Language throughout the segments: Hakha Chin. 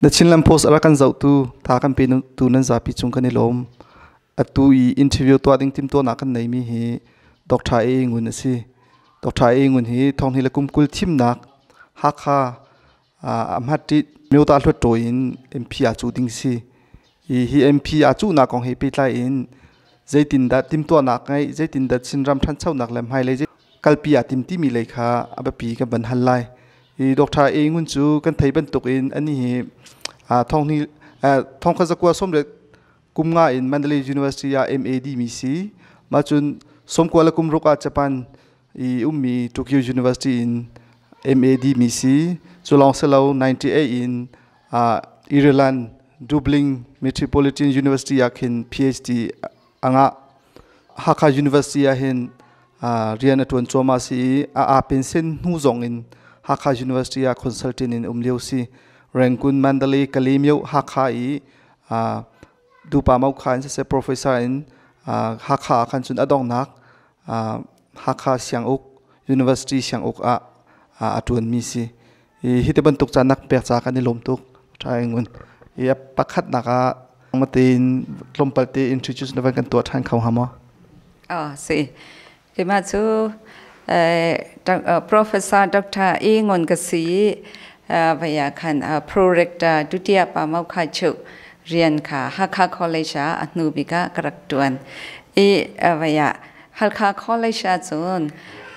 The Chinland Post a rak kan zohtu, tha kan pe tu nan zapi cung kan i lawm. Atu i interview tuah ding timtuahnak kan neimi hi Dr. A Ngun a si. Dr. A Ngun hi thonghni le kum 20 thimnak Hakha Ahmat Myota Hluttaw in MP aa cuh ding si. Hi MP aa cuhnak kong he pehtlai in zeitindah timtuahnak ngeih, zeitindah Chinram ṭhanchonak le hmailei kalpi aa tim timi lei kha a biapi kan van hal lai. Hi Dr. A Ngun cu kan thei bantuk in ani hi thonghni thongkhat zakua som le kum nga in Mandalay University ah MA dimi si. Mah cun sawmkua le kum ruk ah Japan i ummi Tokyo University in MA dimi si. Cu lawng si lo 98 in Ireland Dublin Metropolitan University ah khin PhD a ngah. Hakha University ah hin rian a ṭuan cuahmah si i a aa pension hnu zong in Hakha University ah consultant in um lio si. Rangoon, Mandalay, Kalaymyo, Hakha i Dupa Mokha in siseh professor in Hakha ah khan cun a donghnak Hakha Sianguk University Sianguk ah a ṭuanmi si. Hi te bantuk caan nak pek ca kan i lawm tuk. Ṭha ngun. Hi pakhatnak ah matein tlawmpal te introduce na van kan tuah ṭhan kho hnga maw? Oh, si. Keimah cu Professor Dr. E Ngun ka si i vaya khan Pro-Rector Dutiya Pa Mau Kha Chu rian kha Hakha College ah a hnu bik ah ka rak ṭuan. I vaya Halkha College ah cun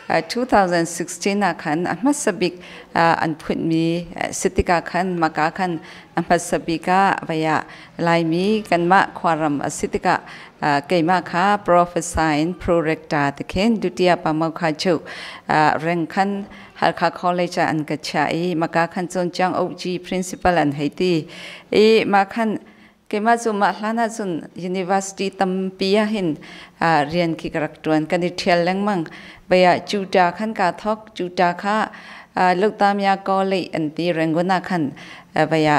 2016 ah khan a hmasa bik an phunmi si tikah khan maka khan a hmasa bik ah vaya Laimi kanmah khuaram a si tikah keimah kha professor in pro-rector ti khin Dutiya Pamokha chu reng khan Halkha College ah an ka chiah i maka khan cun Chiang OG principal an hei ti i mah khan keimah cu mah hlan ah cun university tampi ah hin rian khi ka rak ṭuan kan i ṭhial lengmang baya Juta khan ka thok Juta kha Luktamya College an ti Rangoon ah khan vaya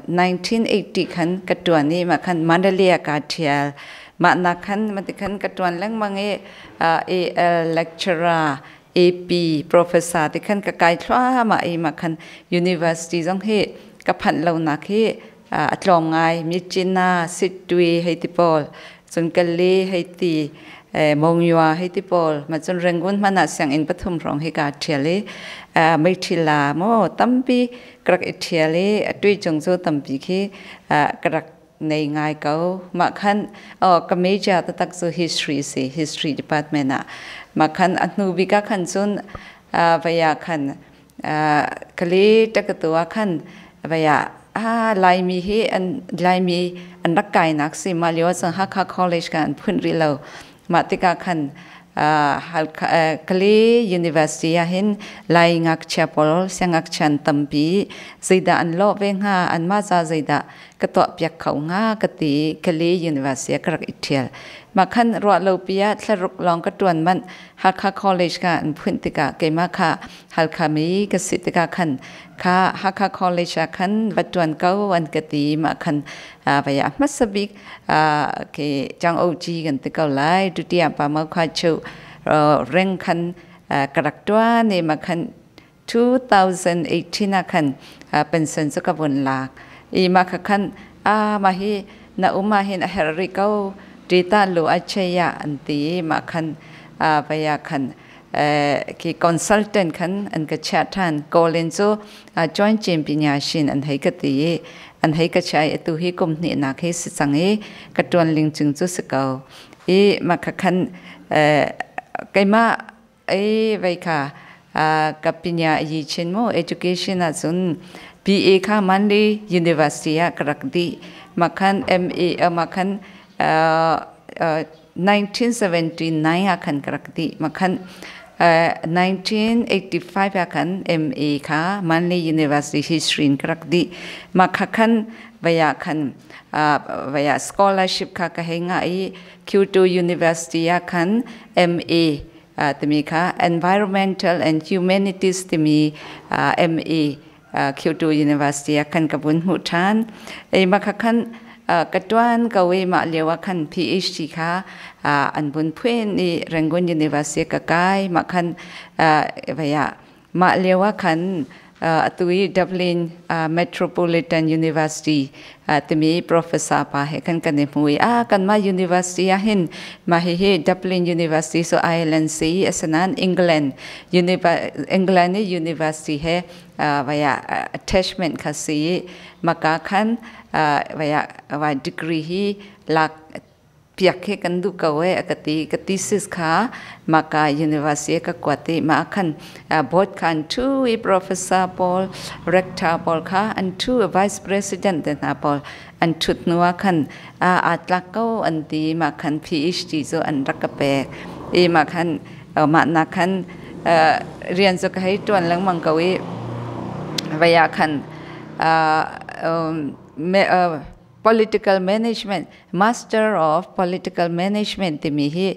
1980 khan ka ṭuan i mah khan Mandalay ah kaa ṭhial mah nak khan mati khan ka ṭuan lengmang i AL lecturer AP professor ti khan ka kai thluahmah i mah khan university zong hi ka phanh lonak hi a tlawm ngai Myitkyina Sittwe hei ti pawl cun Kale hei ti Monywa hei ti pawl ma cun Rangoon hmanh ah sianginn pathum hrawng hi kaa ṭhial i Meithila maw tampi ka rak i ṭhial i a cung cu tampi khi ka rak nei ngai ko. Mah khan ka major taktak cu history si, history department ah. Mah khan a hnu bik ah khan cun vei ah khan kali takatu ah khan vei ah Laimi hi an Laimi an rak kainak si mah lio cun Hakha College ka an phun rih lo. Mah tikah khan Kale University ah hin Lai ngakchia pawl siangngakchia an tampi zeidah an lawh ve hnga anmah ca zeidah ka tuahpiak kho hnga ka ti Kale University ah ka rak i ṭhial. Mah khan ruah lopi ah thlaruk lawng ka ṭuan manh Hakha College ka an phunh tikah keimah kha Halkha mi ka si tikah khan kha Hakha College ah khan va ṭuan ko an ka ti mah khan vaya hmasa bik ke chang OG kan ti ko lai tutiang pa mau kha chu reng khan karak tua ne ma khan 2018 ah khan pension chu ka vun lak i ma kha khan a ma hi na uma hin a her ri ko tita lu a cheya an ti ma khan vaya khan ki consultant khan an ka chia than kolin chu joint champion shin an hei ka ti an hei ka chai atu hi kum hnih nak hi si cang i ka tuan ling chung cu si ko i ma kha khan keimah ei vei kha ka pinya yi chin mu education ah cun BA kha Manli University ah ka rak di makhan MA makhan 1979 ah khan ka rak di makhan 1985 ah khan MA kha Manli University History in ka rak di makha khan vaya khan vaya scholarship kha ka hei nga i Kyoto University ah khan MA timi kha Environmental and Humanities timi MA Kyoto University ah khan ka vun hmuh ṭhan. Ei makha khan ka ṭuan ko i mah lio ah khan PhD kha an vun phuin i Rangoon University ka kai mah khan vei ah mah lio ah khan Atu i Dublin Metropolitan University timi professor pa he khan kan i hmu i a kanmah university ah hin mah hihi Dublin University so Ireland si asinain England England i university he vaya attachment kha si i maka khan vaya va degree hi lak piak hi kan duh ko e a ka ti. Ka thesis kha maka university ka kuat i ma khan board khan thu i professor pawl, rector pawl kha an thu, vice president te hna pawl an thut hnu ah khan aa tlak ko an ti. Ma khan PhD cu an rak ka pek i ma khan mah nak khan rian cu ka hei tuan lengmang ko i vaya khan political management, master of political management timi hi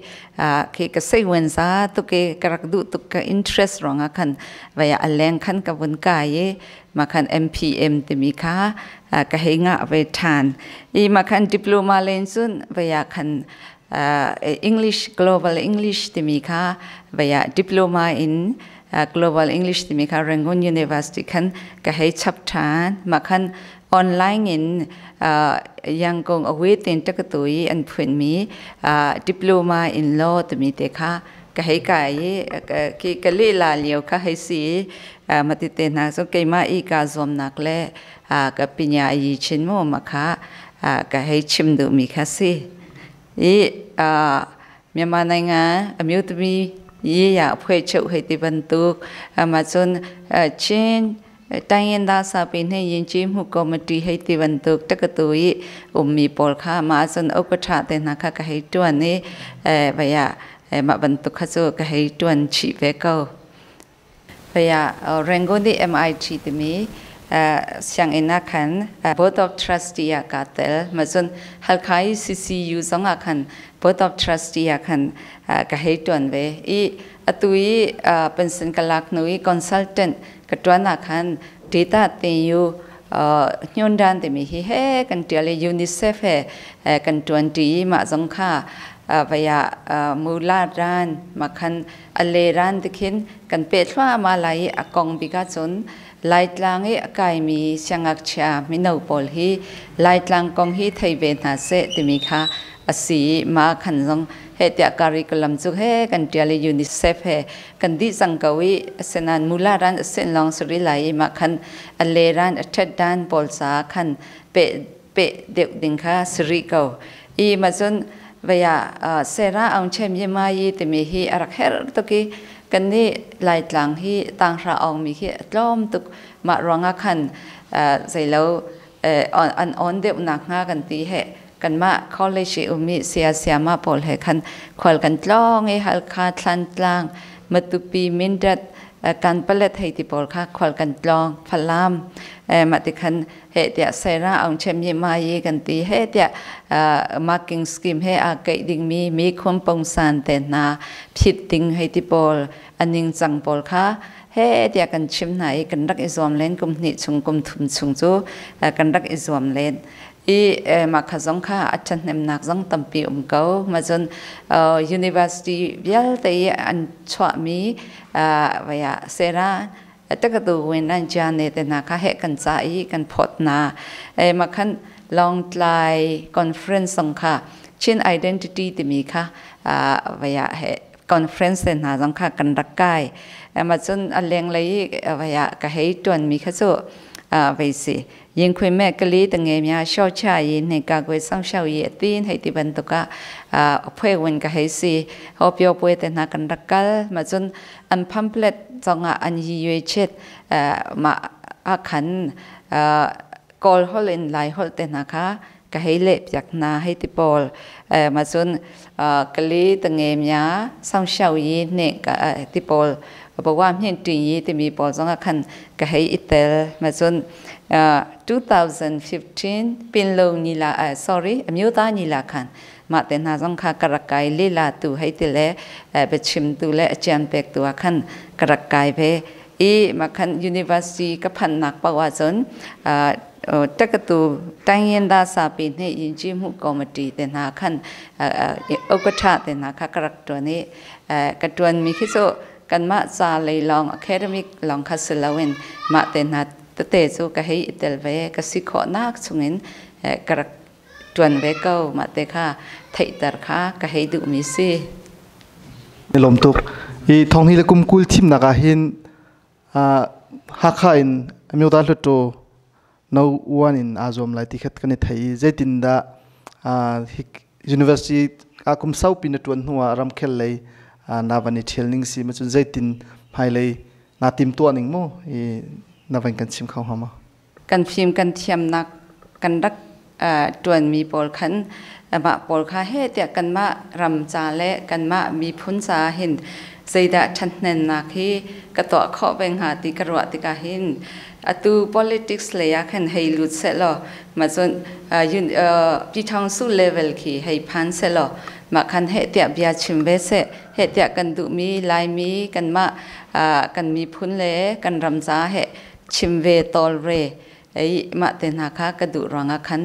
khi ka sei wen za tu ke ka rak duh tuk, ka interest ruangah khan vaya a leng khan ka vun kai i ma khan MPM timi kha ka hei ngah ve than i ma khan diploma len cun vaya khan English, global English timi kha vaya diploma in global English timi kha Rangoon University khan ka hei chap than. Ma khan online in Yangon awe ten takatu i an phun mi diploma in law timi te kha ka hei kai i ki ka le la lio kha hei si. Mati te hna so keima i ka zuam nak le ka pinya yi chin mu ma kha ka hei chim du mi kha si i မြန်မာနိုင်ငံအမျိုးသမီးရေးရာအဖွဲ့ချုပ်ဟိတိဘန်တုအမစွန်ချင်းတိုင်းရင်းသားစာပေနှင့်ယဉ်ကျေးမှုကော်မတီဟိတိဘန်တုတက္ကသိုလ်ဥမီပေါ်ခါမာစွန်ဥက္ကဋ္ဌတဲ့နာခကဟိတွန်နေအဲဘယမဘန်တုခဆုကဟိတွန်ချိပဲကောဘယရန်ကုန်ဒီ MIT တမီဆ ियां အနာခန် Board of Trustee ကတဲမစွန်ဟလခိုင် CCU ဆောင်အခန် Board of Trustee အခန်ကဟိတွန်ဝဲဤအတူဤပန်စင်ကလကနူဤ consultant ကတွန်းအခန် data တင်ယူညွန်ဒန်တမီဟိဟဲကန်တလေ UNICEF ဟဲကန်20မှာဇုံခါဗယာမူလာရန်မခန်အလေရန်တခင်ကန်ပေထွာမလိုက်အကောင်ဘီကဇွန်လိုက်လငေအကိုင်မီဆငတ်ချာမိနောပေါ်ဟီလိုက်လងកងហ៊ីថៃវេណាសេติมิคาอสีมาขันซงเฮตย curriculum จุเฮกันเตียล UNICEF เฮกันดิสังกวีเสนานมูลารันเส้นลองสุริไลมาขันอเลรันเทดดันปอลสาขันเปเปเดวดิงคาสริเกาอีมาจนเวียเซราအောင်เชมยมายีติมีฮีอรักเฮรตกีกันนี่ลายตลังฮีตังราองมีฮีล้อมตุกมารองขันใส่แล้วอันออนเดวนักงากันตีเฮกันมา college อุมิเสียเสียมาปอลเฮคันขวัลกันตลองเอฮัลคาทันตลางมาตุปีมินดัดการปลัดให้ที่ปอลค่ะขวัลกันตลองพลามมาติคันเฮเตียเซราองเชมยมายีกันตีเฮเตีย marking scheme เฮอาเกดิงมีมีความปงสานแต่นาผิดติงให้ที่ปอลอันนิงจังปอลค่ะเฮเตียกันชิมไหนกันรักอิซวมเลนกุมนิชงกุมทุมชงจูกันรักอิซวมเลนอีมาขะซงค่ะอาจารย์เนมนักซงตัมปีอุมเกามาจน university เบียลแต่อันชวมีวิเซราตะกตูเวนนันจานเนตนาค่ะเฮกันใจกันพดนามาขันลองไล conference สงค่ะชิน identity ที่มีค่ะวิเฮ conference นาซงค่ะกันรักกายมาจนอันเลียงเลยวิกะเฮตวนมีค่ะโซဝေစီရင်ခွင်မဲ့ကလေးတငယ်များရှော့ချရေးနှင့်ကာကွယ်စောင့်ရှောက်ရေးအသင်းဟိတိဘန်တကအဖွဲ့ဝင်ကဟိစီဟောပြောပွဲတဲ့နာကန်ရကလမဇွန်အန် pamphlet ကြောင့်အန်ရီရွေချက်မအခန်กอลฮอลินไลฮอลเตนะคะกะเฮเล็บจากนาให้ติปอลมาซุนกะลีตะเงมยาစောင့်ရှောက်ရေးနှင့်ติปอลบอกว่าမြင့်တင်ရေးတမီပေါ်ဆောင်အခန့်ကဟိအတဲမစွန်2015ပင်လုံညီလာ sorry အမျိုးသားညီလာခံမတဲ့နာဆောင်ခကရကိုင်လေးလာတူဟိတလေပချင်တူလေအကြံပက်တူအခန့်ကရကိုင်ပဲอีมาคัน university ကဖန်นักปวาซนတက္ကသိုလ်တိုင်းရင်သားစာပေနှင့်ယဉ်ကျေးမှုကော်မတီတဲ့နာခန့်ဥက္ကဋ္ဌတဲ့နာခကရကတနေကတွန်မိခိဆို Kanmah ca lei lawng, academic lawng kha si loin mah te hna tete cu ka hei i tel ve, ka si khawhnak chungin ka rak ṭuan ve ko. Mah te kha theihter kha ka hei duhmi si. Lawm tuk. Hi thonghni le kum 20 thimnak ah hin Hakha in Amyota Hluttaw No 1 in aa zuam lai ti khat kan i thei i zeitindah hi university ah kum saupi na ṭuan hnu ah ramkhel lei na van i ṭhial ning si ma, cun zeitin hmailei naa timtuah ning mu i na van kan chim kho hnga maw? Kan fim kan thiamnak kan rak ṭuanmi pawl khan mah pawl kha he tiah kanmah ram ca le kanmah miphun caah hin zeidah ṭhathnemnak hi ka tuah khawh ve hnga ti ka ruah tikah hin atu politics lei ah khan hei lut sehlaw, mah cun Pyiṭhaungsu level khi hei phan sehlaw, mah khan heh tiah bia chim ve seh, heh tiah kan duhmi Laimi kanmah kan miphun le kan ram caah heh chim ve tawlre ei mah te hna kha ka duh ruangah khan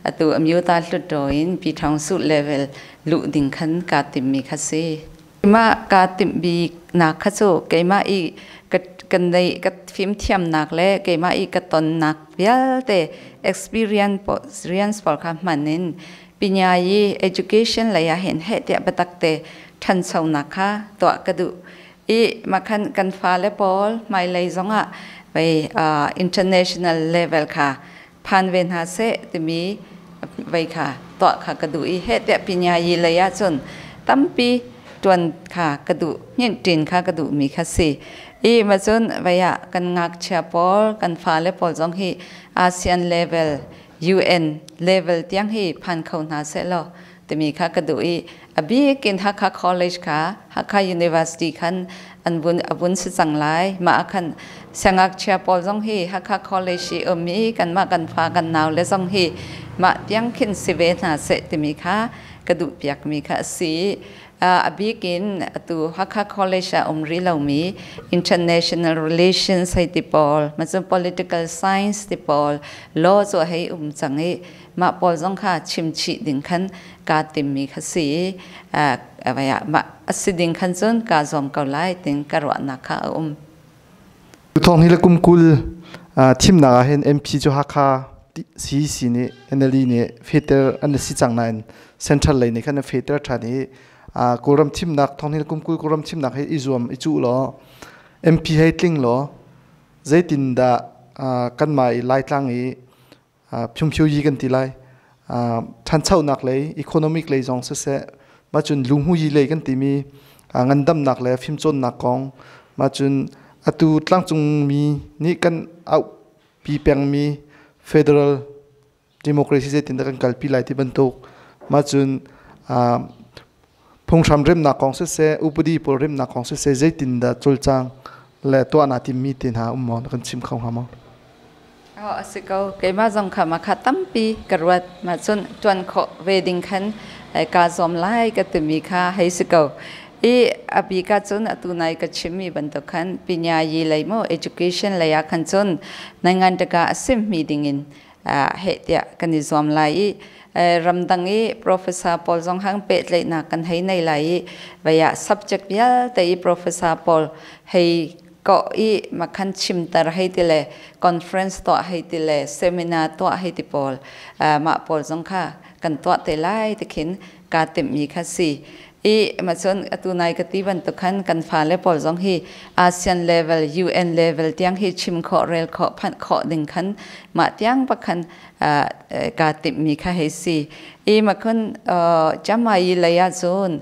atu Amyota Hluttaw in Pyiṭhaungsu level luh ding khan kaa timmi kha si. Mah kaa timh bik nak kha cu keimah i kan nei ka fimthiamnak le keimah i ka tonnak vialte experience pawl kha hman in pinyayi education lei ah hin heh tiah biatak te ṭhanchonak kha tuah ka duh i makhan kan fale pawl hmailei zongah vei international level kha phan ve hna seh timi vei kha tuah kha ka duh i heh tiah pinyayi lei ah cun tampi ṭuan kha ka duh, hninṭin kha ka duhmi kha si i ma cun vei ah kan ngakchia pawl, kan fale pawl zong hi ASEAN level, UN level tiang hi phan kho hna seh law timi kha ka duh i a bik in Hakha College kha, Hakha University khan an vun a vun si cang lai. Mah ah khan siangngakchia pawl zong hi Hakha College i um i kanmah kan fa kan nau le zong hi mah tiang khin si ve hna seh timi kha ka duh piakmi kha a si. A bik in atu Hakha College ah um rih lomi international relations hei ti pawl, macun political science ti pawl, law cu hei um cang i mah pawl zong kha chimchih ding khan kaa timmi kha si i mah a si ding khan cun kaa zuam ko lai tin ka ruahnak kha a um. Thong hi le kum 20 thimnak ah hin MP cu Hakha CEC nih, NLD nih feter an si cang nain central lei nih khan an feter ṭhan i Kawlram thimnak, thong hi le kum 20 Kawlram thimnak hi i zuam i cuh law MP hei tling law zeitindah kanmah i Laitlang i Phungphio yi kan ti lai, ṭhanchonak lei, economic lei zong siseh, mah cun lunghmu lei kan timi ngandamnak le fimcawnnak kong, mah cun atu tlangcung mi nih kan auhpi pengmi federal democracy zeitindah kan kalpi lai ti bantuk, mah cun phunghram remnak kong siseh, upadi pawl remnak kong siseh, zeitindah cawlcang le tuah naa timmi te hna um maw, na kan chim kho hnga maw? Oh, a si ko. Keimah zong kha mah kha tampi ka ruat. Mah cun ṭuan khawh ve ding khan kaa zuam lai ka timi kha hei si ko. I a bik ahcun atu nai ka chimmi bantuk khan pinyayi lei maw, education lei ah khan cun nangan taka a simmi dingin heh tiah kan i zuam lai i ramdang i professor pawl zong hang pehtlaihnak kan hei nei lai i vei ah subject vialte i professor pawl hei ko i makhan chimter hei ti le conference tuah hei ti le seminar tuah hei ti pawl, mah pawl zong kha kan tuah te lai ti khin kaa timhmi kha si i macun atu nai ka ti bantuk khan kan fale pawl zong hi ASEAN level, UN level tiang hi chim khawh, rel khawh, phanh khawh ding khan mah tiang pakhan kaa timhmi kha hei si i makhun chamai lei ah cun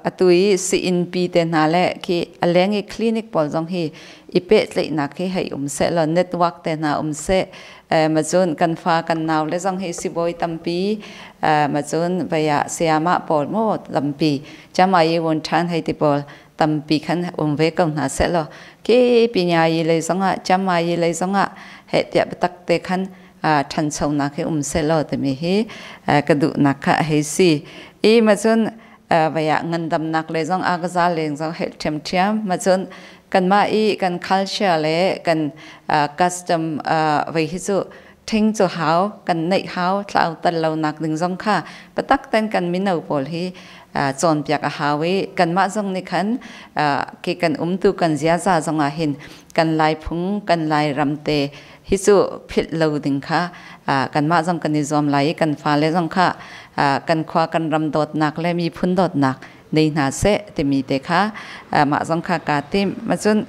atu i sii-innpi te hna le khi a leng i clinic pawl zong hi i pehtlaihnak hi hei um seh law, network te hna um seh, macun kan fa kan nau le zong hi sibawi tampi, macun vei ah sayamah pawl maw tampi chamai won ṭhan hei ti pawl tampi khan um ve ko hna seh law khi pinyayi lei zongah, chamayi lei zongah heh tiah biatak te khan ṭhanchonak hi um seh law timi hi ka duhnak kha a hei si i macun vei ah ngandamnak lei zong a ka za leng zong hei ṭhiamṭhiam. Macun kanmah i kan culture le kan custom vei hi cu ṭhing cu hau kan neih hau, thlau tal lo nak ding zong kha patak ten kan mino pawl hi Cawnpiak a hau i kanmah zong nih khan khi kan umtu kan ziaza zong ah hin kan Lai phung, kan Lai ram te hi cu philh lo ding kha kanmah zong kan i zuam lai i kan fale zong kha kan khua kan ram dawtnak le miphun dawtnak nei hna seh timi te kha mah zong kha kaa tim. Macun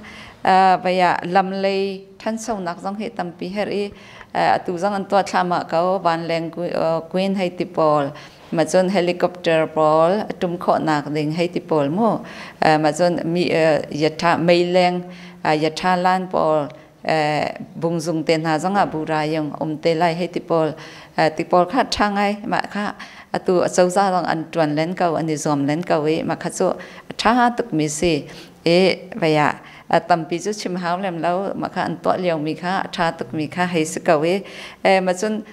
vaya lam lei ṭhanchonak zong hi tampi her i atu zong an tuah thluahmah ko, vanleng queen hei ti pawl, macun helicopter pawl a tum khawhnak ding hei ti pawl mu, macun mi yatha meileng yatha lan pawl, bungzung te hna zong ah burayung um te lai hei ti pawl, ti pawl kha ṭha ngai. Mah kha atu acozah zong an ṭuan len ko, an i zuam len ko i mah kha cu a ṭha tuk mi si i vaya tampi cu chim hau lem lo. Mah kha an tuah lio mi kha a ṭha tuk mi kha hei si ko i macun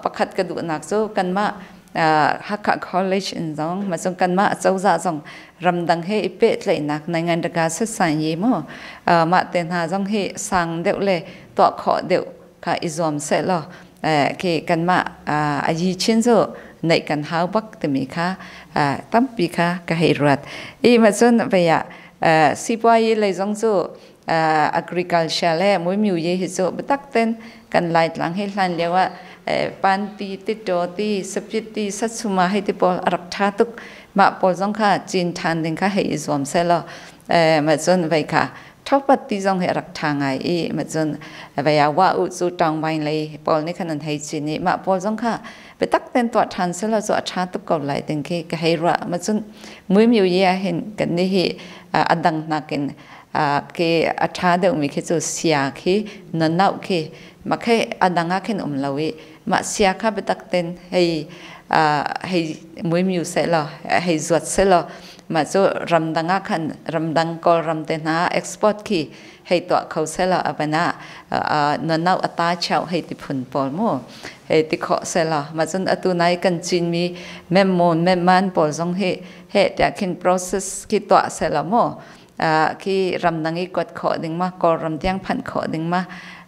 pakhat ka duhnak cu kanmah Hakha College in zong, macun kanmah acozah zong ramdang he i pehtlaihnak nai raka setsai yi mu, mah te hna zong hi sang deuh le tuah khawh deuh kha i zuam seh law khi kanmah a yi chin cu neih kan hau bak timi kha tampi kha ka hei ruat i macun vei ah sipuayi lei zong cu agriculture le muimiu ye hi cu biatak ten kan Laitlang hi hlan lio ah panti titaw ti sapit ti satsuma hei ti pawl a rak ṭha tuk. Mah pawl zong kha cin ṭhan ding kha hei i zuam seh law mah cun vei kha thopat ti zong hi a rak ṭha ngai i mah cun vei ah wa u cu ṭaungvaing lei pawl nih khan an hei cin i mah pawl zong kha biatak ten tuah ṭhan seh law cu a ṭha tuk ko lai ding khi ka hei ruah. Mah cun muimiu ye ah hin kan nih hi a dang nakin khi a ṭha deuhmi khi cu sia khi nanauh khi mah khi a dang ah khin um lo i mah sia kha biatak ten hei hei muimiu seh law hei zuat seh law mah cu ramdang ah khan ramdang Kawlram te hna export khi hei tuah kho seh law avan ah nanauh a ta chau hei ti phun pawl mu hei ti khawh seh law mah cun atu nai kan cinmi memmon memman pawl zong hi he tiah khin process khi tuah seh law mu khi ramdang i kuat khawh ding ma, Kawlram tiang phanh khawh ding ma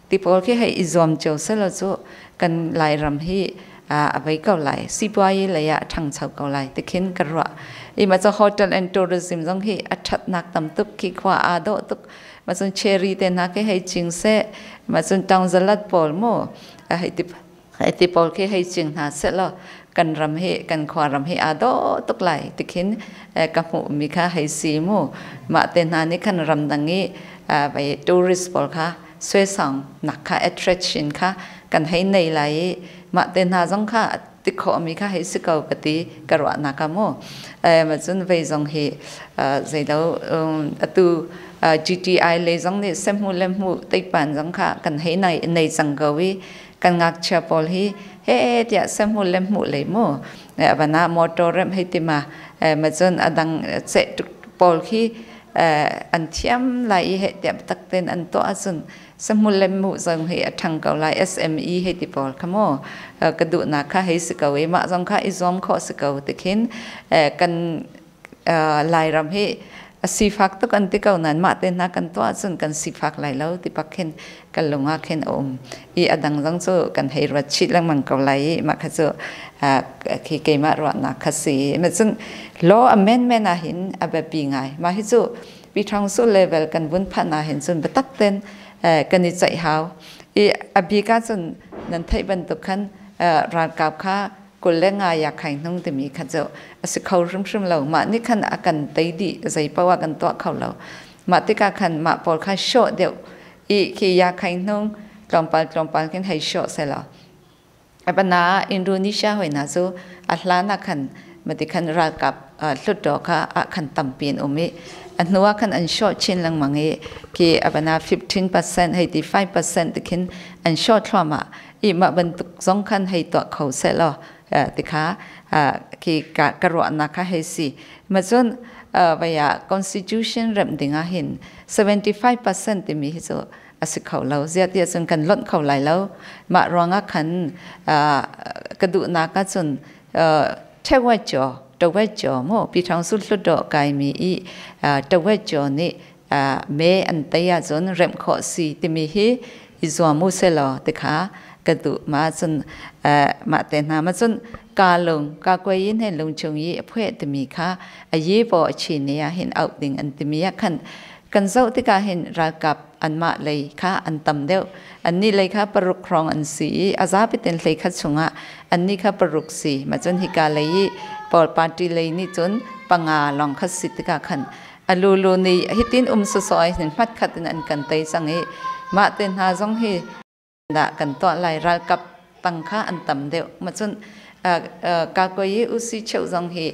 ti pawl khi hei i zuam cio selaw cu kan Lairam hi a vei ko lai, sipuayi lei ah a ṭhangcho ko lai ti khin ka ruah i ma cu hotel and tourism zong hi a ṭhatnak tam tuk khi khua aa dawh tuk. Ma cun cherry te hna khi hei cing seh, ma cun tangzalat pawl mu hei ti hei ti pawl khi hei cing hna sehlaw kan ram hi, kan khua ram hi aa dawh tuk lai ti khin ka hmuh mi kha hei si mu. Mah te hna nih khan ramdang i vai tourist pawl kha suaisang nak kha, attraction kha kan hei nei lai i mah te hna zong kha ti khawh mi kha hei si ko ka ti, ka ruahnak ah mu. Ma cun vei zong hi zeilo atu GTI lei zong nih sehmu le hmu teipan zong kha kan hei nei cang ko i kan ngakchia pawl hi he tiah sehmu le hmuh lei mu vana motor rem hei ti ma, ma cun adang ceh tuk pawl khi an thiam lai i he tiah tak ten an tuah ahcun sehmu le hmuh zong hi a ṭhang ko lai. SME hei ti pawl kha mu ka duhnak kha hei si ko i mah zong kha i zuam khawh si ko ti khin. Kan Lairam hi a sifak tuk an ti ko nain mah te hna kan tuah ahcun kan sifak lai lo ti pak khin kan lung ah khin a um i a dang zong cu kan hei ruat chih lengmang ko lai i mah kha cu khi keimah ruahnak kha si. Ma cun law amendment ah hin a biapi ngai. Mah hi cu Pyidaungsu level kan vun phanh ah hin cun biatak ten kan i ceih hau i a bik ah cun nan theih bantuk khan ralkap kha 25 ya khai hnung timi kha cu a si kho hrimhrim lo. Mah nih khan a kan tei dih, zei poah kan tuah kho lo. Mah tikah khan mah pawl kha hrawh deuh i khi ya khai hnung tlawmpal tlawmpal khin hei hrawh selaw abana Indonesia hoi na cu a hlan ah khan mati khan ralkap hlutdaw kha ah khan tampi an um i a hnu ah khan an hrawh chin lengmang i khi abana 15% hei ti 5% ti khin an hrawh thluahmah i mah bantuk zong khan hei tuah kho seh law ti kha khi ka ruahnak kha hei si. Ma cun vaya constitution remh ding ah hin 75% timi hi cu a si kho lo, zia ti cun kan lonh kho lai lo. Mah ruangah khan ka duhnak ah cun ṭhewai chaw ṭawai chaw mu Pyidaungsu Hluttaw kai mi i ṭawai chaw nih me an tei ahcun remh khawh si timi hi i zuam u selaw ti kha. Ka duh. Ma cun mah te hna ma cun ka lung ka kuai in he lung chung i a phueh timi kha a yi paw a chi ne ah hin auh ding an timi ah khan kan zoh tikah hin ralkap anmah lei kha an tam deuh. Annih lei kha paruk hrawng an si i a zapi ten hlei khat chungah annih kha paruk si. Ma cun hika lei i Paul party lei nih cun panga lawng kha si tikah khan a lulu nih hitin um sawsawh hin hmat khat in an kan tei cang i mah te hna zong hi dah kan tuah lai. Ralkap tang kha an tam deuh. Ma cun ka koi i usi cheu zong hi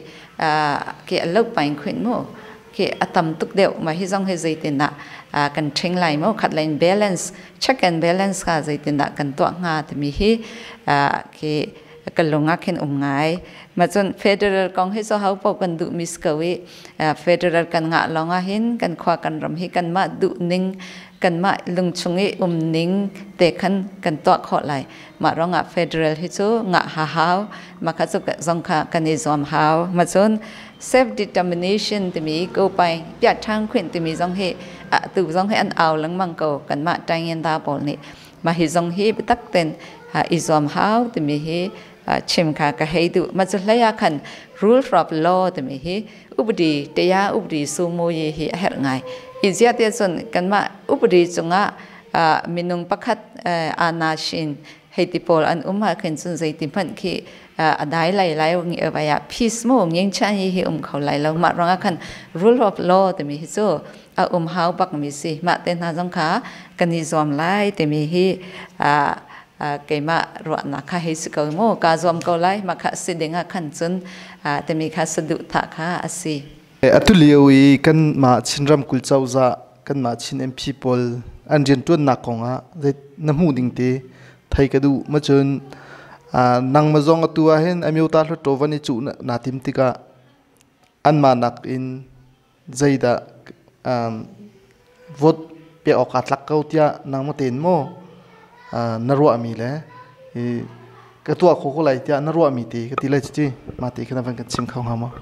ke a lo pain khuin mu ke a tam tuk deuh. Ma hi zong hi zeitin dah kan ṭhing lai mu khat lain balance, check and balance kha zeitin dah kan tuah hnga timi hi ke ka lung ah khin um ngai. Ma cun federal kong hi so ho paoh kan duh mis ko i federal kan ngah lawng ah hin kan khua kan ram hi kanmah duh ning, kanmah lungchung i um ning te khan kan tuah khawh lai. Mah ruangah federal hi cu ngah ha hau. Mah kha cu zong kha kan i zuam hau. Ma cun self determination timi ko pai piah ṭhang khwin timi zong hi tu zong hi an au lengmang ko kanmah ṭaingin da pawl nih. Mah hi zong hi biatak ten i zuam hau timi hi chim kha ka hei duh. Ma cu hlei ah khan rule of law timi hi upadi teya upadi sumu yi hi a herh ngai i zia te cun kanmah upadi cungah minung pakhat ana shin hei ti pawl an um ah khin cun zeiti hmanh khi a dai lai lai ngi vai ah peace mu nging chan hi hi um kho lai lo. Mah ruangah khan rule of law timi hi cu a um hau bak mi si. Mah te hna zong kha kan i zuam lai timi hi keimah ruahnak kha hei si ko mu. Ka zuam ko lai. Mah kha si ding ah khan cun timi kha saduh thah kha a si. Atu lio i kanmah Chin ramkulh cozah, kanmah Chin MP pawl an rianṭuannak kongah na hmuh ding te thei ka duh. Ma cun nangmah zong atu ah hin Amyota Hluttaw van i cuh naa tim tikah anmah nakin zeidah vote pek awk aa tlak ko tiah nangmah tein maw na ruahmi le ka tuah kho ko lai tiah na ruahmi te ka ti lai cuti mah te khan van kan chim kho hnga maw?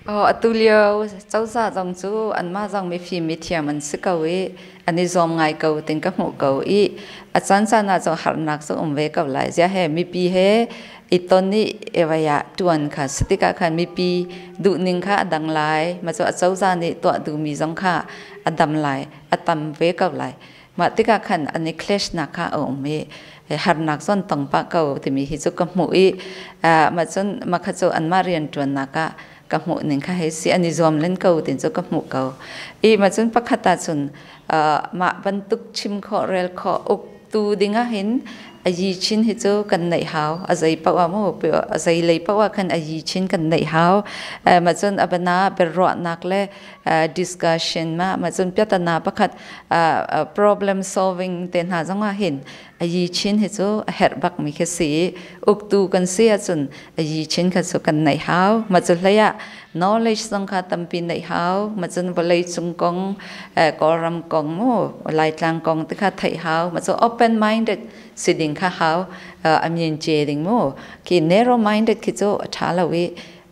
Oh, atu lio cozah zong cu anmah zong mifim mithiam an si ko i an i zuam ngai ko ting ka hmuh ko i a caan caan ah cun harnak cu um ve ko lai. Zia he mipi he i ton i evaya tuan kha sitikah khan mipi duhning kha a dang lai. Ma cu acozah nih tuah duhmi zong kha a dam lai, a tam ve ko lai. Mah tikah khan an i clash nak kha a um i harnak zon tong pah ko timi hi cu ka hmuh i mah cun mah kha cu anmah rian ṭuannak ah ka hmuh ning kha hei si. An i zuam len ko tin cu ka hmuh ko i mah cun pakhat ah cun mah bantuk chim khawh rel khawh uktu ding ah hin a yi chin hi cu kan neih hau. A zei paoh ah mu a zei lei paoh ah khan a yi chin kan neih hau. Mah cun a bana biaruahnak le discussion ma mah cun piatana pakhat problem solving te hna zong ah hin a yi chin hi cu a herh bak mi khi si. Uktu kan si ahcun a yi chin kha cu kan neih hau. Ma cu hlei ah knowledge zong kha tampi neih hau. Ma cun vawlei cung kong, Kawlram kong mu, Laitlang kong te kha theih hau. Ma cu open minded si ding kha hau. A min ce ding mu khi narrow minded khi cu a tha lo i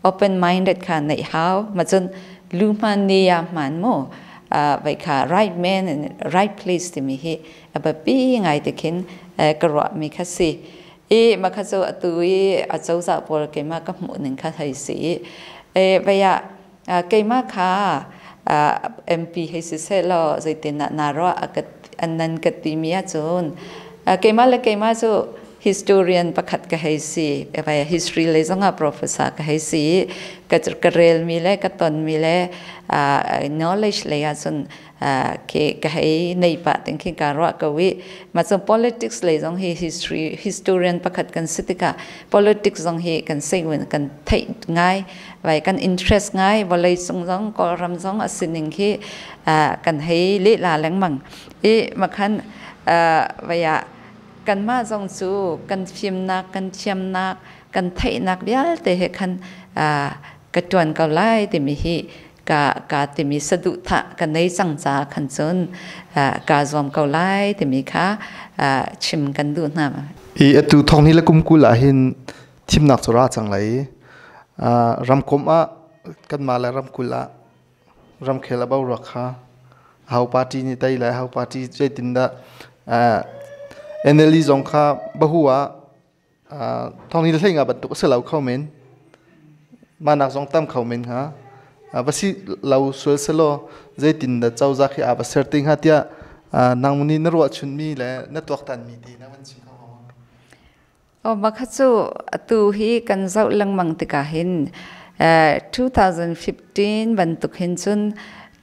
open minded kha neih hau. Ma cun lu hman ni ya hman mu vai kha right man and right place timi hi a biapi ngai te khin ka ruah mi kha si i ma kha cu atu i a cozah pawl keimah ka hmuh ning kha hei si i e vaya keimah kha MP hei si seh law zeitin ah na ruah an nan ka ti mi ahcun keimah le keimah cu historian pakhat ka hei si. Vai history lei zongah professor ka hei si. Ka ka rel mi le ka ton mi le knowledge lei ahcun ke ka hei nei pah ting khi ka ruah ko i ma cu politics lei zong hi history historian pakhat kan si tikah politics zong hi kan sei kan theih ngai vai kan interest ngai. Vawlei cung zong Kawlram zong a sining khi kan hei lehla lengmang i makhan vaya kanmah zong cu kan fimnak, kan thiamnak, kan theihnak vialte he khan ka ṭuan ko lai timi hi ka ka timi saduhthah ka nei cang ca khan cun ka zuam ko lai timi kha chim kan duh hna. I atu thong ni le kum kul ah hin thimnak cu ra cang lai. Ramkomh ah kanmah le ramkulh ah ramkhel a boruak kha ho party nih tei lai, ho party zeitindah NLD zong kha bahu ah thong ni hlei nga bantuk a si lo kho men, manak zong tam kho men hnga. Va si lo sual selaw zeitin dah cozah khi aa va ser te hnga tiah nang nih na ruah chunmi le na tuaktanmi ti na van chim kho hnga maw? Oh, mah cu atu hi kan zoh lengmang tikah hin 2015 bantuk hin cun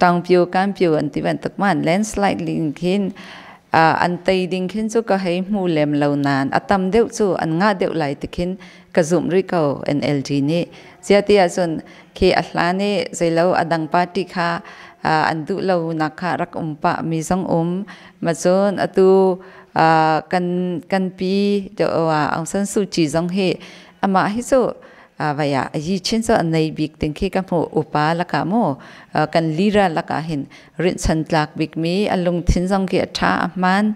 Taungpyo Kanpyo an ti bantuk man landslide ling khin an tei ding khin cu ka hei hmu lem lo nain a tam deuh cu an ngah deuh lai ti khin ka zumh rih ko NLD nih. Ziah ti ahcun khi a hlan i zeilo a dang party kha an duh lo nak kha rak um pah mi zong um. Ma cun atu kan kan pi Aung San Suu Kyi zong hi amah hi cu vai ah yi chin cu a nei bik ding khi ka hmuh. Upa lakah mu kan lira lakah hin rinhchan tlak bik mi a lungthin zong khi a ṭha, a hmaan.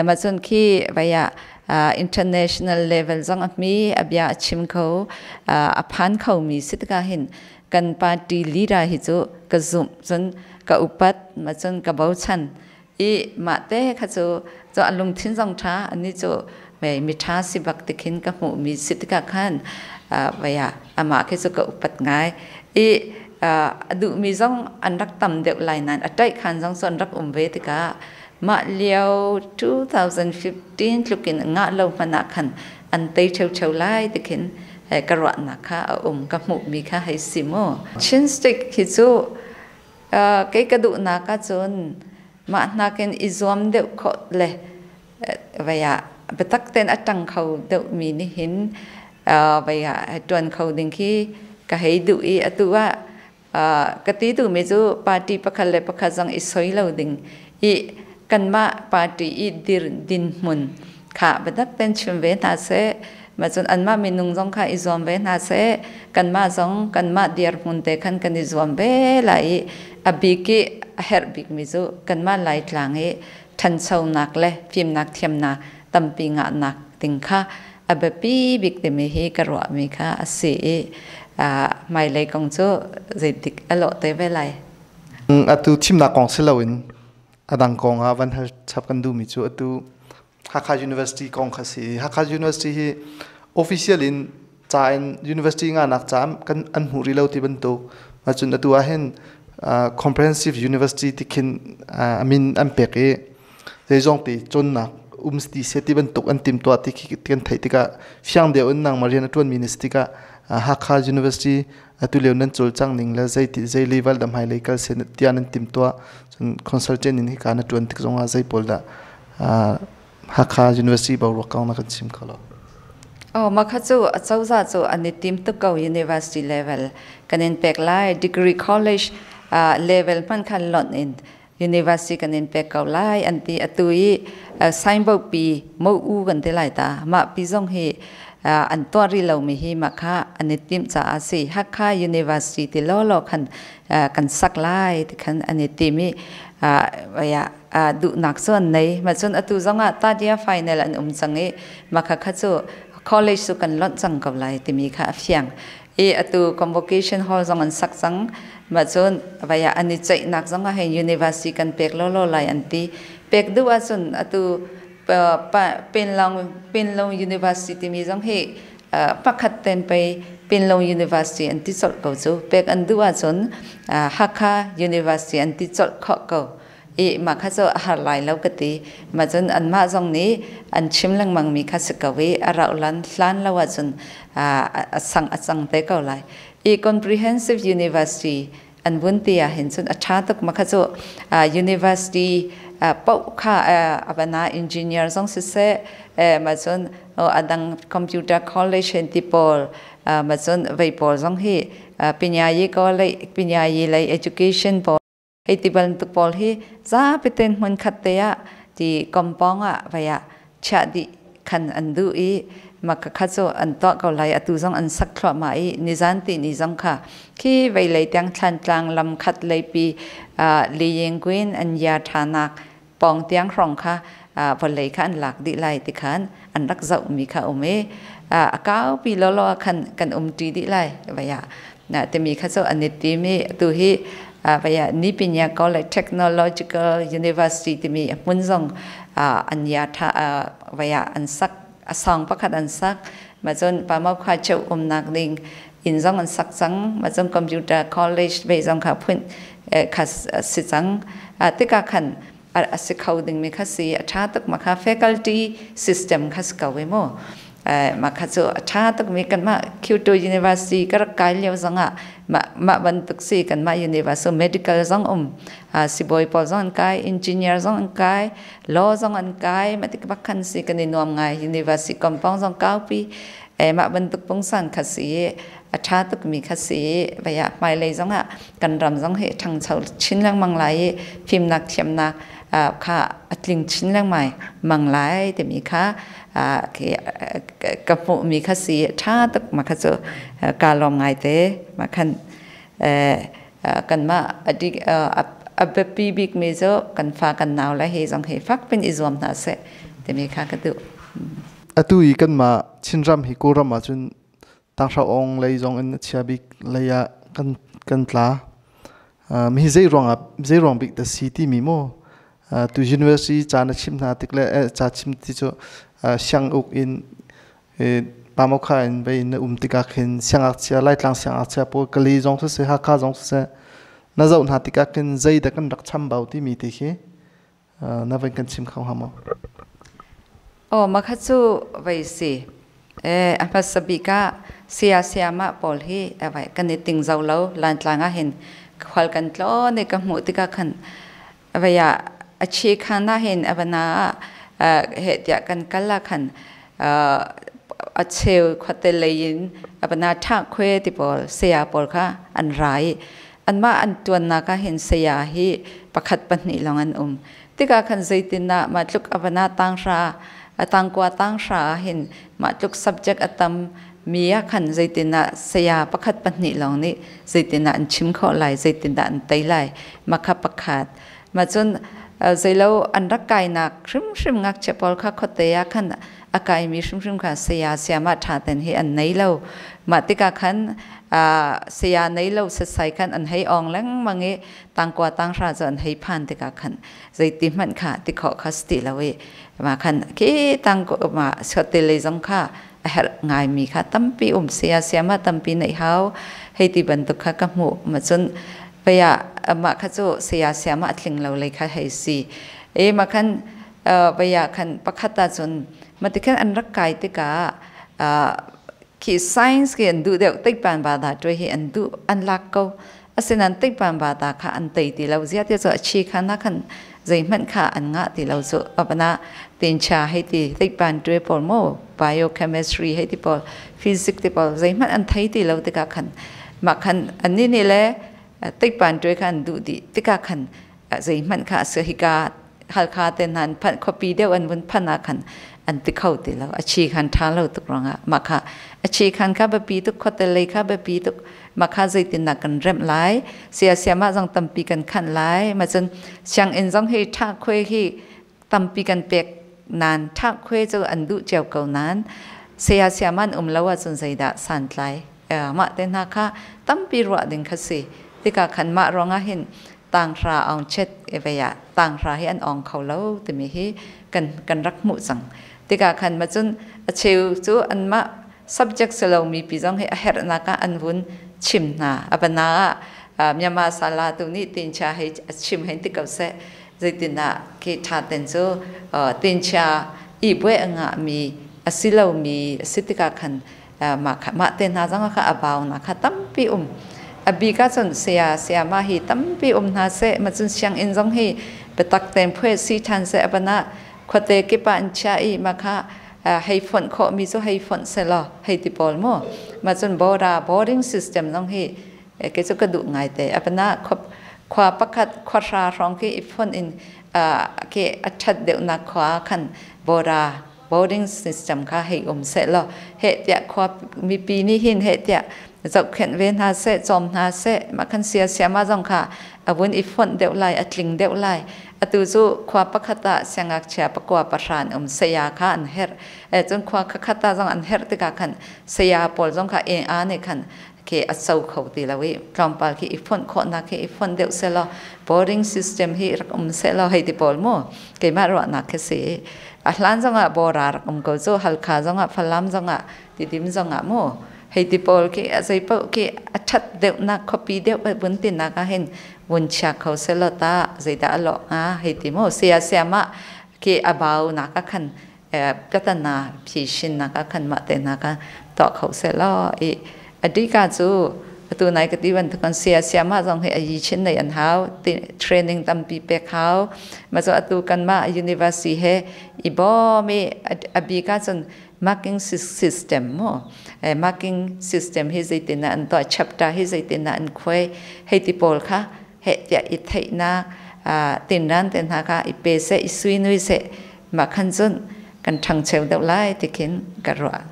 Ma cun khi vai ah international level zong a hmi a bia a chim kho, a phan kho mi si tikah hin kan party leader hi cu ka zumh, cun ka upat, ma cun ka bochan i mah te kha cu cu a lungthin zong ṭha, ani cu mi ṭha si bak ti khin ka hmuh mi si tikah khan vai ah amah khi cu ka upat ngai i a duhmi zong an rak tam deuh lai nain a ṭaih khan zong cu an rak um ve tikah mah lio 2015 tlukin ngah lo hmanh ah khan an tei ṭheuṭheu lai ti khin ka ruahnak kha a um, ka hmuhmi kha hei si mu. Chin State khi cu kei ka duhnak ahcun mah hnakin i zuam deuh khawh le vai ah biatak tein a ṭang kho deuhmi nih hin vai ah ṭuan kho ding khi ka hei duh i atu ah ka ti duhmi cu party pakhat le pakhat zong i soi lo ding i kanmah party i dir dinhmun kha biatak tein chim ve hna seh, mah cun anmah minung zong kha i zuam ve hna seh, kanmah zong kanmah dirhmun te khan kan i zuam ve lai i a bik i a herh bikmi cu kanmah Laitlang i ṭhanchonak le fimnak thiamnak tampi ngahnak ding kha a biapi bik timi hi ka ruahmi kha a si i hmailei kong cu zeitik a lawh te ve lai. Atu thimnak kong si loin a dang kong ah van hal chap kan duhmi cu atu Hakha University kong kha si. Hakha University hi official in ca in university nganak ca kan an hmuh rih lo ti bantuk. Cun atu ah hin comprehensive university ti khin a min an pek i zeizong te cawnnak um ti se ti bantuk an timtuah ti khi kan theih tikah fiang deuh in nangmah rian a ṭuanmi na si tikah Hakha University atu lio nan cawlcang ning le zei ti zei level dah hmailei kal se tiah nan timtuah, cun consultant in hika na ṭuan tik zongah zei pawl dah Hakha University boruak kong na kan chim kho lo? Oh, mah kha cu acozah cu an i tim tuk ko. University level kan in pek lai, degree college level hmanh khan lonh in university kan in pek ko lai an ti. Atu i signboard pi mo u kan ti lai ta, mah pi zong hi an tuah rih lomi hi mah kha an i timh caah si. Hakha University ti lawlaw khan kan sak lai ti khan an i tim i duhnak cu an nei. Ma cun atu zong ah tadia final an um cang i mah kha kha cu college cu kan lonh cang ko lai timi kha a fiang i atu convocation hall zong an sak cang. Mah cun vaya an i ceihnak zong ah hei university kan pek lawlaw lai an ti. Pek duh ahcun atu Pinlong Pinlong University timi zong hi pakhat ten pei Pinlong University an ti colh ko cu. Pek an duh ahcun Hakha University an ti colh khawh ko i mah kha cu a har lai lo ka ti. Mah cun anmah zong nih an chim lengmang mi kha si ko i a rauh lan hlan lo ahcun a sang a cang te ko lai i comprehensive university an vun ti ah hin cun a ṭha tuk. Mah kha cu university paoh kha avana engineer zong siseh, mah cun a dang computer college hen ti pawl, mah cun vei pawl zong hi Pinyayi college, Pinyayi lei education pawl hei ti bantuk pawl hi zapi ten hmunkhat te ah ti compound ah vai ah chiah dih khan an duh i mah kha cu an tuah ko lai. Atu zong an sak thluahmah i nizan ti ni zong kha khi vei lei tiang Thlantlang lam khat lei pi Liying Queen an ya ṭhanak pawng tiang hrawng kha vawlei kha an lak dih lai ti khan an rak zoh mi kha um i a kaupi lawlaw khan kan um ṭi dih lai vai ah timi kha cu an i tim i atu hi. Vaya Nipinya College Technological University timi hmun zong an ya tha vaya an sak asang pakhat an sak. Ma cun pamokha cheu umnak ding inn zong an sak cang. Ma cun computer college ve zong kha phun kha si cang. Tikah khan a si kho ding mi kha si, a tha tuk. Ma kha faculty system kha si ko mu. Ma kha cu a tha tuk mi. Kan mah Kyoto University ka rak kai lio zong ah mah bantuk si. Kan mah university medical zong sibawi pawl zong an kai, engineer zong an kai, law zong an kai. Ma tik bak khan si, kan i nuam ngai. University compound zong kaupi. Mah bantuk pungsan kha si, a tha tuk mi kha si. Vaya hmailei zong ah kan ram zong hi ṭhangcho chin lengmang lai i fimnak thiamnak kha a tling chin lengmang mang lai timi kha ka hmuh mi kha si. Ṭha tuk ma kha cu, kaa lawm ngai te. Ma khan kanmah a biapi bik mi cu kan fa kan nau le hi zong hi fak pin i zuam hna seh timi kha ka duh. Atu i kanmah Chinram hi Kawlram ahcun tanghra ong lei zong in a chia bik lei ah kan tla. Hi zei ruangah, zei ruang bik dah si timi maw, tu university ca na chim hna tik le ca chim ti cu siang uk in Pamokha in vei na um tikah khin siangngakchia, Laitlang siangngakchia pawl, Kali zong siseh, Hakha zong siseh, na zoh hna tikah khin zei dah kan rak chambau timi ti khi na van kan chim kho hnga maw? Aw, mah kha cu vei si. A hmasa bik ah saya sayamah pawl hi vai kan i ting zo lo. Laintlang ah hin khual kan tlawn i ka hmuh tikah khan vei ah a chi khan ah hin avana ah heh tiah kan kal ah khan a cheu khuate lei in avana tha khue ti pawl saya pawl kha an ra i anmah an tuannak ah hin saya hi pakhat pahnih lawng an um tikah khan zeitinah mah tluk avana tanghra tangkua tanghra ah hin mah tluk subject a tam mi ah khan zeitinah saya pakhat pahnih lawng nih zeitinah an chim khawh lai, zeitindah an tei lai? Mah kha pakhat. Mah cun zeilo an rak kainak hrimhrim ngakchia pawl kha khuate ah khan a kaimi hrimhrim kha saya sayamah ṭha ten hi an nei lo. Mah tikah khan saya nei lo setsai khan an hei ong lengmang i tangkua tanghra cu an hei phan tikah khan zeiti hmanh kha ti khawh kha si ti lo i mah khan khi tang ma te lei zong kha a herh ngaimi kha tampi um, saya sayamah tampi neih hau hei ti bantuk kha ka hmuh. Ma cun paya mah kha cu saya sayamah a tling lo lei kha hei si e. Ma khan paya khan pakhat ah cun ma ti khan an rak kai tikah khi science ki an duh deuh, teikpan ba da tuai hi an duh, an lak ko. Asinan teikpan ba da kha an tei ti lo zia ti cu a chi kha na khan zeihmanh kha an ngah ti lo cu. Apana tincha hei ti, teikpan tuai pawl mo, biochemistry hei ti pawl, physics ti pawl zeihmanh an thei ti lo tikah khan mah khan an ni nih le teikpan tuai kha an duh dih tikah khan zeihmanh kha a hika Halkha te nan phan khuapi deuh an vun phan ah khan an ti kho ti lo, a chi khan ṭha lo tuk ruangah. Mah kha a chi khan kha biapi tuk, khuate lei kha biapi tuk. Mah kha zeitindah kan remh lai? Sia siamah zong tampi kan khanh lai. Ma cun sianginn zong hi ṭha khuai hi tampi kan pek nan, ṭha khuai cu an duh cio ko nan saya siamah an um lo ahcun zeidah santlai? Mah te hna kha tampi ruah ding kha si tikah khan mah ruangah hin tanghra aung chet vei ah tanghra hi an ong kho lo timi hi kan rak hmuh cang tikah khan. Ma cun a cheu cu anmah subject si lomi pi zong hi a herhnak ah an vun chim hna. Abana ah Myanmar sala tu nih tincha hei a chim hein ti ko seh, zeitinah khi tha ten cu tincha i buai a ngah mi a si lomi a si tikah khan mah te hna zong kha a bau na kha tampi um. A bik ah cun saya sayama hi tampi um hna seh. Ma cun sianginn zong hi biatak tein phuai si ṭhan seh. Abana khuate kip ah an chia i ma kha hei fonh khawh mi cu hei fonh selaw hei ti pawl mu. Ma cun bora boarding system zong hi ke cu ka duh ngai te. Abana khua pakhat khua hra hrawng khi i fonh in ke a ṭhat deuhnak khua khan bora boarding system kha hei um seh law heh tiah khua mipi nih hin heh tiah zohkhenh ve hna seh, cawm hna seh. Mah khan sia siama zong kha a vun i fonh deuh lai, a tling deuh lai. Atu cu khua pakhat ah siangngakchia pakua pahra an um, saya kha an herh. Cun khua khat ah zong an herh tikah khan saya pawl zong kha eng a nih khan Khi a so kho ti lo i tlawmpal khi i fonh khawhnak khi i fonh deuh selaw, boarding system hi rak um selaw hei ti pawl mu, keimah ruahnak khi si. A hlan zongah Bora rak um ko cu, Halkha zongah, Falam zongah, Tidim zongah mu, hei ti pawl khi a zei paoh khi a ṭhat deuhnak, khuapi deuh vun tinak ah hin vun chia kho selaw ta zeidah a lawh hnga hei ti mu. Sia siamah khi a bau nak ah khan katana phi nak ah khan mah te hna kha tuah kho selaw. I adika cu atu nai ka ti bantuk sia siamah zong hi a yi chin nei an hau, training tampi pek hau. Ma cu atu kanmah university he i bawm i abika cun marking system mu, marking system hi zeitin an tuah, chapter hi zeitin an khuai hei ti pawl kha he tiah i theihnak tinran te hna kha i pe seh, i sui nui seh, mah khan cun kan ṭhangcheu deuh lai ti khin ka ruah.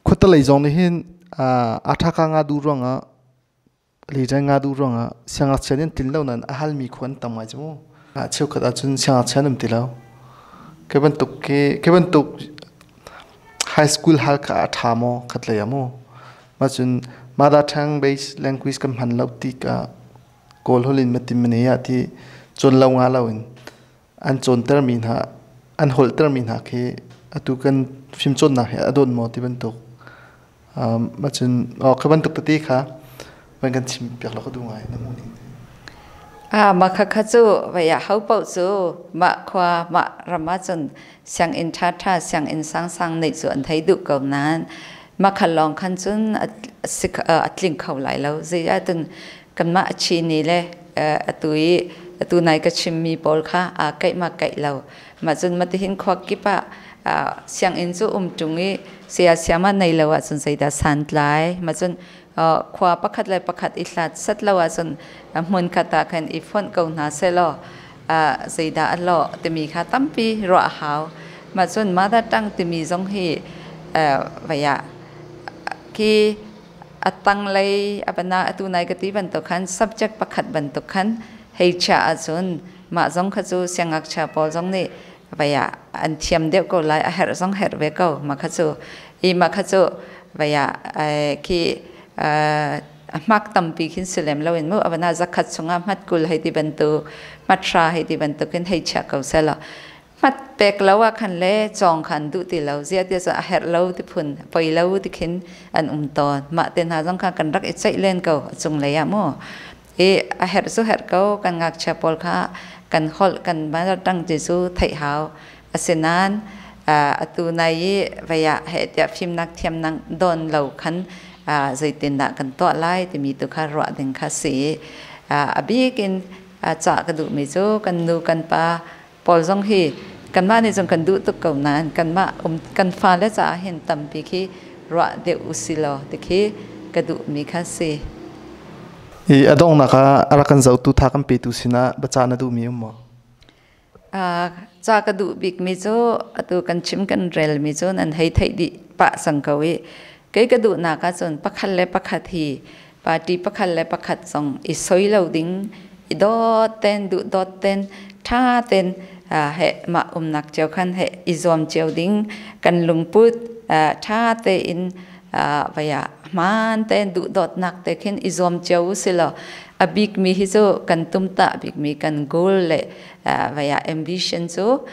Khuatalei zong nih hin a ṭha nga du ruangah le nga du ruangah siangngakchia nih an tlin lo nain a halmi khu an tam ngai cu mu. Cheukhat ahcun siangngakchia an um ti lo. Khi bantuk khi khi bantuk high school hal kha a ṭha maw khatlei ah mu. Mah cun mother tongue based language kan hman lo tikah Kawl holh in matim mane ah ti cawn lo nga lo in an cawntermi hna, an holhtermi hna khi atu kan fimcawnnak he a dawt maw ti bantuk. Mah cun khi bantuk tete kha van kan chim piak law ka duh ngai na hmuh ning. Mah khakha cu vei ah ho paoh cu mah khua mah ram ahcun sianginn ṭhaṭha, sianginn sangsang neih cu an thei duh ko nain mah kha lawng khan cun a tling kho lai lo. Zeiah cun kanmah a chini le atu i atu nai ka chimmi pawl kha aa keih ma keih lo. Mah cun matihin khua kip ah sianginn cu um ṭung i saya siama nei lo ahcun zeidah santlai? Mah cun khua pakhat le pakhat i hlat set lo ahcun hmunkhat ah khan i fonh ko hna sehlaw zeidah a lawh timi kha tampi ruah a hau. Mah cun mother tongue timi zong hi vei ah khi a tanglei a bana atu nai ka ti bantuk khan subject pakhat bantuk khan hei chiah ahcun mah zong kha cu siangngakchia pawl zong nih vei ah an thiam deuh ko lai. A herh zong herh ve ko mah kha cu. I mah kha cu vei ah khi a hmak tampi khin si lem loin mu, avana 100 chungah hmat 20 hei ti bantuk, hmat 10 hei ti bantuk in hei chia ko selaw, hmat pek lo ah khan le cawng khan duh ti lo zia ti a herh lo ti phun poi lo ti khin an um tawn. Mah te hna zong kha kan rak i ceih len ko cung lei ah mu. I a herh cu herh ko, kan ngakchia pawl kha kan holh kan tang ti cu theih hau. Asinain atu nai i vei ah heh tiah fimnak thiamnak dawn lo khan zeitindah kan tuah lai timi tu kha ruah ding kha si. A bik in cah ka duhmi cu kan nu kan pa pawl zong hi kanmah nih cun kan duh tuk ko nain kanmah um kan fale caah hin tampi khi ruah deuh usilaw ti khi ka duhmi kha si. I a donghnak ah a rak kan zohtu, tha kan petu sinah biacah na duhmi um maw? Ca ka duh bikmi cu atu kan chim kan relmi cu nan hei theih dih pah cang ko i kei ka duhnak ahcun pakhat le pakhat hi, party pakhat le pakhat zong i soi lo ding, i dawt ten, duh dawt ten, ṭha ten he mah umnak cio khan he i zuam cio ding, kan lungput ṭha tein vai ah hmaan tein duhdawtnak te khin i zuam cio usilaw, a bikmi hi cu kan tumtah bikmi kan goal le vai ah ambition cu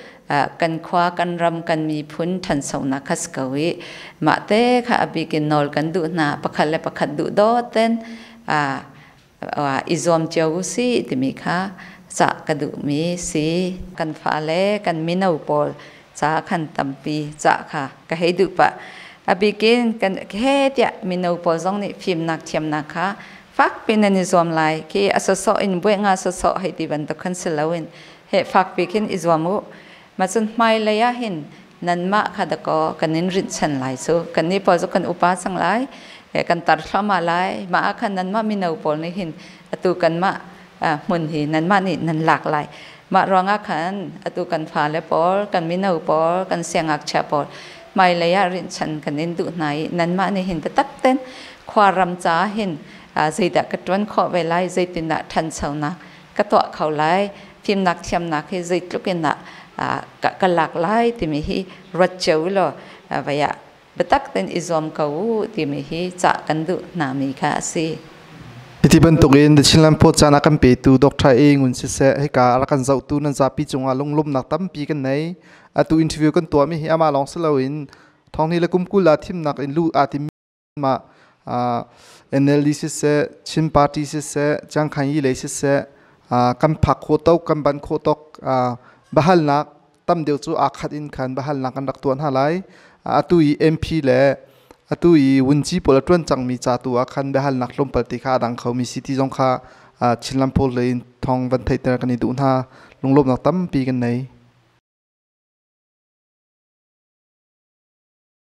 kan khua, kan ram, kan miphun ṭhansonak kha si ko i mah te kha a bik in nawl kan duh hna. Pakhat le pakhat duhdawt ten i zuam cio usih timi kha cah ka duhmi si. Kan fale, kan mino pawl ca khan tampi cah kha ka hei duh pah. A bikin kan he tiah mino pawl zong nih fimnak thiamnak kha fakpi nan i zuam lai khi a sawsawh in buai nga sawsawh hei ti bantuk khan si loin he fakpi khin i zuam u. Ma cun hmailei ah hin nanmah kha dakaw kan in rinhchan lai cu. Kan nih pawl cu kan upa cang lai, kan tar thluahmah lai. Mah ah khan nanmah mino pawl nih hin atu kanmah hmun hi nanmah nih nan lak lai. Mah ruangah khan atu kan fale pawl, kan mino pawl, kan siangngakchia pawl hmailei ah rinhchan kan in duh hna i nanmah nih hin biatak ten khua ram caah hin zeidah ka ṭuan khawh ve lai, zeitindah ṭhanchonak ka tuah kho lai, fimnak thiamnak hi zeitluk in dah ka lak lai timi hi ruat cio law vai ah Biatak tein i zuam ko u timi hi cah kan duh hna mi kha a si. Hiti bantukin The Chinland Post caan a kan petu Dr. A Ngun siseh, hika a rak kan zohtu nan zapi cungah lunglawmhnak tampi kan nei. Atu interview kan tuahmi hi amah lawng si loin thonghni le kum 20 ah thimnak in luh aa tim mah NLD siseh, Chin Party siseh, Chiangkhan Yi lei siseh, kan phak khawh tok, kan ban khawh tok bahalnak tam deuh cu aa khat in khan bahalnak kan rak tuah hna lai. Atu i MP le atu i wunci pawl a ṭuan cangmi ca tu ah khan biahalnak tlawmpal te kha a dang khomi si ti zong kha Chinland Post lei in thawng van theihter kan i duh hna. Lunglawmhnak tampi kan nei.